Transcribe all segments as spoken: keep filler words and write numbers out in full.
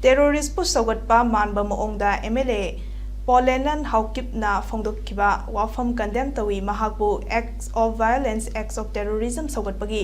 ꯇꯦꯔꯣꯔꯤꯁꯄꯨ ꯁꯧꯒꯠꯄ ꯃꯥꯟꯕ ꯃꯑꯣꯡꯗ M L A ꯄꯣꯂꯦꯅꯟ ꯍꯥꯎꯀꯤꯞꯅ ꯐꯣꯡꯗꯣꯛꯈꯤꯕ ꯋꯥꯐꯝ ꯀꯟꯗꯦꯝ ꯇꯧꯏ꯫ ꯃꯍꯥꯛꯄꯨ acts of violence, acts of terrorism ꯁꯧꯒꯠꯄꯒꯤ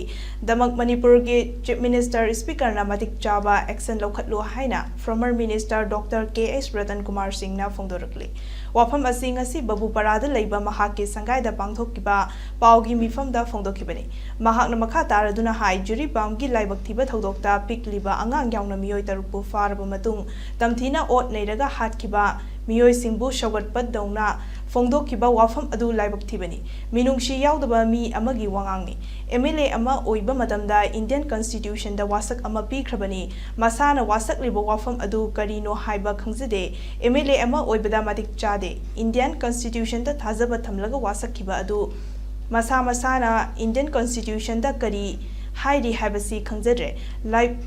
ꯗꯃꯛ ꯃꯅꯤꯄꯨꯔꯒꯤ ꯆꯤꯐ ꯃꯤꯅꯤꯁꯇꯔ ꯁ꯭ꯄꯤꯀꯔꯅ ꯃꯇꯤꯛ ꯆꯥꯕ ꯑꯦꯛꯁꯟ ꯂꯧꯈꯠꯂꯨ ꯍꯥꯏꯅ ꯐꯣꯔꯃꯔ ꯃꯤꯅꯤꯁꯇꯔ ꯗꯣꯛꯇꯔ ꯀꯦ ꯑꯩꯆ ꯔꯇꯟ ꯀꯨꯃꯥꯔ ꯁꯤꯡꯅ ꯐꯣꯡꯗꯣꯔꯛꯂꯤ꯫ ꯋꯥꯐꯝ ꯑꯁꯤ ꯉꯁꯤ ꯕꯕꯨꯄꯥꯔꯥꯗ ꯂꯩꯕ ꯃꯍꯥꯛꯀꯤ ꯁꯪꯒꯥꯏꯗ ꯄꯥꯡꯊꯣꯛꯈꯤꯕ ꯄꯥꯎꯒꯤ ꯃꯤꯐꯝꯗ ꯐꯣꯡꯗꯣꯛꯈꯤꯕꯅꯤ꯫ ꯃꯍꯥꯛꯅ ꯃꯈꯥ ꯇꯥꯔꯗꯨꯅ ꯍꯥꯏ, ꯖꯤꯔꯤꯕꯥꯝꯒꯤ ꯂꯥꯏꯕꯛ ꯊꯤꯕ ꯊꯧꯗꯣꯛꯇ ꯄꯤꯛꯂꯤꯕ ꯑꯉꯥꯡ ꯌꯥꯎꯅ ꯃꯤꯑꯣꯏ ꯇꯔꯨꯛꯄꯨ ꯐꯥꯔꯕ ꯃꯇꯨꯡ ꯇꯝꯊꯤꯅ ꯑꯣꯠ ꯅꯩꯔꯒ ꯍꯥꯠꯈꯤꯕ ꯃꯤꯑꯣꯏꯁꯤꯡꯕꯨ ꯁꯧꯒꯠꯄꯗꯧꯅ ꯐꯣꯡꯗꯣꯛꯈꯤꯕ ꯋꯥꯐꯝ ꯑꯗꯨ ꯂꯥꯏꯕꯛ ꯊꯤꯕꯅꯤ꯫ ꯃꯤꯅꯨꯡꯁꯤ ꯌꯥꯎꯗꯕ ꯃꯤ ꯑꯃꯒꯤ ꯋꯥꯉꯥꯡꯅꯤ꯫ ꯑꯦꯝ ꯑꯦꯜ ꯑꯦ ꯑꯃ ꯑꯣꯏꯕ ꯃꯇꯝꯗ ꯏꯟꯗꯤꯌꯟ ꯀꯟꯁꯇꯤꯇ꯭ꯌꯨꯁꯟꯗ ꯋꯥꯁꯛ ꯑꯃ ꯄꯤꯈ꯭ꯔꯕꯅꯤ꯫ ꯃꯁꯥꯅ ꯋꯥꯁꯛꯂꯤꯕ ꯋꯥꯐꯝ ꯑꯗꯨ ꯀꯔꯤꯅꯣ ꯍꯥꯏꯕ ꯈꯪꯖꯗꯦ꯫ ꯑꯦꯝ ꯑꯦꯜ ꯑꯦ ꯑꯃ ꯑꯣꯏꯕꯗ ꯃꯇꯤꯛ ꯆꯥꯗꯦ꯫ ꯏꯟꯗꯤꯌꯟ ꯀꯟꯁꯇꯤꯇ꯭ꯌꯨꯁꯟꯗ ꯊꯥꯖꯕ ꯊꯝꯂꯒ ꯋꯥꯁꯛꯈꯤꯕ ꯑꯗꯨ ꯃꯁꯥ ꯃꯁꯥꯅ ꯏꯟꯗꯤꯌꯟ ꯀꯟꯁꯇꯤꯇ꯭ꯌꯨꯁꯟꯗ ꯀꯔꯤ ꯍꯥꯏꯔꯤ ꯍꯥꯏꯕꯁꯤ ꯈꯪꯖꯗ꯭ꯔꯦ꯫ ꯂꯥꯏ-,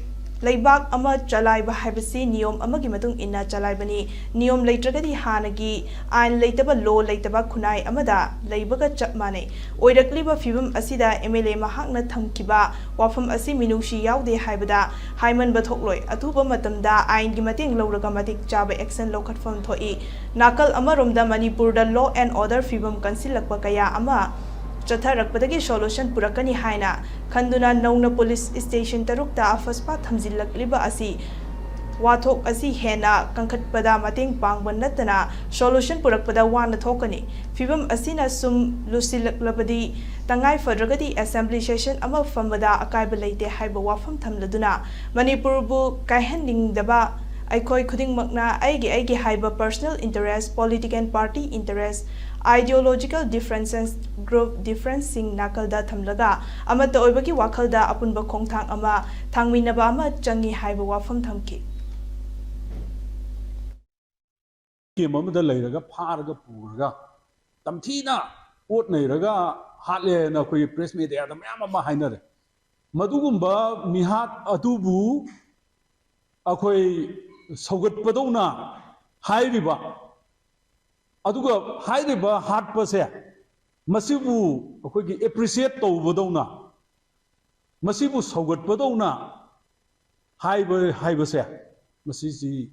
ꯂꯩꯕꯥꯛ ꯑꯃ ꯆꯂꯥꯏꯕ ꯍꯥꯏꯕꯁꯤ ꯅꯤꯌꯣꯝ ꯑꯃꯒꯤ ꯃꯇꯨꯡ ꯏꯟꯅ ꯆꯂꯥꯏꯕꯅꯤ꯫ ꯅꯤꯌꯣꯝ ꯂꯩꯇ꯭ꯔꯒꯗꯤ ꯍꯥꯟꯅꯒꯤ ꯑꯥꯏꯟ ꯂꯩꯇꯕ, ꯂꯣ ꯂꯩꯇꯕ ꯈꯨꯟꯅꯥꯏ ꯑꯃꯗ ꯂꯩꯕꯒ ꯆꯞ ꯃꯥꯟꯅꯩ꯫ ꯑꯣꯏꯔꯛꯂꯤꯕ ꯐꯤꯕꯝ ꯑꯁꯤꯗ ꯑꯦꯝ ꯑꯦꯜ ꯑꯦ ꯃꯍꯥꯛꯅ ꯊꯝꯈꯤꯕ ꯋꯥꯐꯝ ꯑꯁꯤ ꯃꯤꯅꯨꯡꯁꯤ ꯌꯥꯎꯗꯦ ꯍꯥꯏꯕꯗ ꯍꯥꯏꯃꯟꯕ ꯊꯣꯛꯂꯣꯏ꯫ ꯑꯊꯨꯕ ꯃꯇꯝꯗ ꯑꯥꯏꯟꯒꯤ ꯃꯇꯦꯡ ꯂꯧꯔꯒ ꯃꯇꯤꯛ ꯆꯥꯕ ꯑꯦꯛꯁꯟ ꯂꯧꯈꯠꯐꯝ ꯊꯣꯛꯏ꯫ ꯅꯥꯀꯜ ꯑꯃꯔꯣꯝꯗ ꯃꯅꯤꯄꯨꯔꯗ law and order ꯐꯤꯕꯝ ꯀꯟꯁꯤꯜꯂꯛꯄ ꯀꯌꯥ ꯑꯃ ꯆꯠꯊꯔꯛꯄꯗꯒꯤ ꯁꯣꯂꯨꯁꯟ ꯄꯨꯔꯛꯀꯅꯤ ꯍꯥꯏꯅ ꯈꯟꯗꯨꯅ ꯅꯧꯅ ꯄꯨꯂꯤꯁ ꯁ꯭ꯇꯦꯁꯟ ꯇꯔꯨꯛꯇ ꯑꯐꯁꯄꯥ ꯊꯝꯖꯤꯜꯂꯛꯂꯤꯕ ꯑꯁꯤ ꯋꯥꯊꯣꯛ ꯑꯁꯤ ꯍꯦꯟꯅ ꯀꯟꯈꯠꯄꯗ ꯃꯇꯦꯡ ꯄꯥꯡꯕ ꯅꯠꯇꯅ ꯁꯣꯂꯨꯁꯟ ꯄꯨꯔꯛꯄꯗ ꯋꯥꯅ ꯊꯣꯛꯀꯅꯤ꯫ ꯐꯤꯕꯝ ꯑꯁꯤꯅ ꯁꯨꯝ ꯂꯨꯁꯤꯜꯂꯛꯂꯕꯗꯤ ꯇꯉꯥꯏ ꯐꯗ꯭ꯔꯒꯗꯤ ꯑꯦꯁꯦꯝꯕ꯭ꯂꯤ ꯁꯦꯁꯟ ꯑꯃ ꯐꯝꯕꯗ ꯑꯀꯥꯏꯕ ꯂꯩꯇꯦ ꯍꯥꯏꯕ ꯋꯥꯐꯝ ꯊꯝꯂꯗꯨꯅ ꯃꯅꯤꯄꯨꯔꯕꯨ ꯀꯥꯏꯍꯟꯅꯤꯡꯗꯕ ꯑꯩꯈꯣꯏ ꯈꯨꯗꯤꯡꯃꯛꯅ ꯑꯩꯒꯤ ꯑꯩꯒꯤ ꯍꯥꯏꯕ personal interest, political party interest, ideological differences, group differenceꯁꯤꯡ ꯅꯥꯀꯜꯗ ꯊꯝꯂꯒ ꯑꯃꯠꯇ ꯑꯣꯏꯕꯒꯤ ꯋꯥꯈꯜꯗ ꯑꯄꯨꯟꯕ ꯈꯣꯡꯊꯥꯡ ꯑꯃ ꯊꯥꯡꯃꯤꯟꯅꯕ ꯑꯃ ꯆꯪꯏ ꯍꯥꯏꯕ ꯋꯥꯐꯝ ꯊꯝꯈꯤ꯫ ꯀꯦꯝ ꯑꯃꯗ ꯂꯩꯔꯒ ꯐꯥꯔꯒ ꯄꯨꯔꯒ ꯇꯝꯊꯤꯅ ꯑꯣꯠ ꯅꯩꯔꯒ ꯍꯥꯠꯂꯦꯅ ꯑꯩꯈꯣꯏꯒꯤ ꯄ꯭ꯔꯦꯁ ꯃꯦꯗꯤꯌꯥꯗ ꯃꯌꯥꯝ ꯑꯃ ꯍꯥꯏꯅꯔꯦ꯫ ꯃꯗꯨꯒꯨꯝꯕ ꯃꯤꯍꯥꯠ ꯑꯗꯨꯕꯨ ꯑꯩꯈꯣꯏ ꯁꯧꯒꯠꯄꯗꯧꯅ ꯍꯥꯏꯔꯤꯕ, ꯑꯗꯨꯒ ꯍꯥꯏꯔꯤꯕ ꯍꯥꯠꯄꯁꯦ ꯃꯁꯤꯕꯨ ꯑꯩꯈꯣꯏꯒꯤ ꯑꯦꯄ꯭ꯔꯤꯁꯤꯌꯦꯠ ꯇꯧꯕꯗꯧꯅ, ꯃꯁꯤꯕꯨ ꯁꯧꯒꯠꯄꯗꯧꯅ ꯍꯥꯏꯕ, ꯍꯥꯏꯕꯁꯦ ꯃꯁꯤꯁꯤ,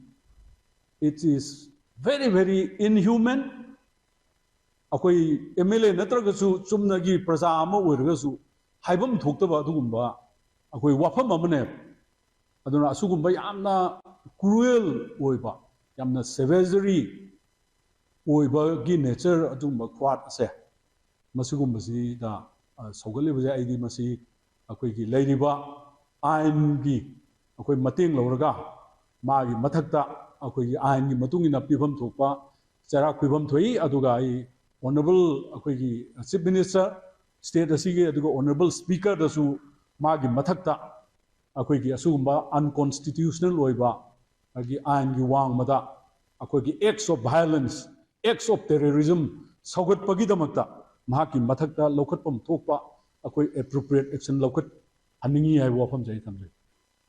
it is very very inhuman. ꯑꯩꯈꯣꯏ ꯑꯦꯝ ꯑꯦꯜ ꯑꯦ ꯅꯠꯇ꯭ꯔꯒꯁꯨ ꯆꯨꯝꯅꯒꯤ ꯄ꯭ꯔꯖꯥ ꯑꯃ ꯑꯣꯏꯔꯒꯁꯨ ꯍꯥꯏꯐꯝ ꯊꯣꯛꯇꯕ ꯑꯗꯨꯒꯨꯝꯕ ꯑꯩꯈꯣꯏ ꯋꯥꯐꯝ ꯑꯃꯅꯦꯕ꯫ ꯑꯗꯨꯅ ꯑꯁꯤꯒꯨꯝꯕ ꯌꯥꯝꯅ cruel ꯑꯣꯏꯕ, ꯌꯥꯝꯅ savagery ꯑꯣꯏꯕꯒꯤ nature ꯑꯗꯨꯒꯨꯝꯕ ꯈ꯭ꯋꯥꯠ ꯑꯁꯦ, ꯃꯁꯤꯒꯨꯝꯕꯁꯤꯗ ꯁꯧꯒꯠꯂꯤꯕꯁꯦ, ꯑꯩꯗꯤ ꯃꯁꯤ ꯑꯩꯈꯣꯏꯒꯤ ꯂꯩꯔꯤꯕ ꯑꯥꯏꯟꯒꯤ ꯑꯩꯈꯣꯏ ꯃꯇꯦꯡ ꯂꯧꯔꯒ ꯃꯥꯒꯤ ꯃꯊꯛꯇ ꯑꯩꯈꯣꯏꯒꯤ ꯑꯥꯏꯟꯒꯤ ꯃꯇꯨꯡ ꯏꯟꯅ ꯄꯤꯐꯝ ꯊꯣꯛꯄ ꯆꯩꯔꯥꯛ ꯄꯤꯐꯝ ꯊꯣꯛꯏ꯫ ꯑꯗꯨꯒ ꯑꯩ honourable ꯑꯩꯈꯣꯏꯒꯤ Chief Minister state ꯑꯁꯤꯒꯤ, ꯑꯗꯨꯒ honourable speakerꯗꯁꯨ ꯃꯥꯒꯤ ꯃꯊꯛꯇ ꯑꯩꯈꯣꯏꯒꯤ ꯑꯁꯤꯒꯨꯝꯕ unconstitutional ꯑꯣꯏꯕ ꯑꯩꯒꯤ ꯑꯥꯏꯟꯒꯤ ꯋꯥꯡꯃꯗ ꯑꯩꯈꯣꯏꯒꯤ acts of violence, acts of terrorism ꯁꯧꯒꯠꯄꯒꯤꯗꯃꯛꯇ ꯃꯍꯥꯛꯀꯤ ꯃꯊꯛꯇ ꯂꯧꯈꯠꯐꯝ ꯊꯣꯛꯄ ꯑꯩꯈꯣꯏ appropriate action ꯂꯧꯈꯠꯍꯟꯅꯤꯡꯏ ꯍꯥꯏꯕ ꯋꯥꯐꯝꯁꯦ ꯑꯩ ꯊꯝꯖꯒꯦ꯫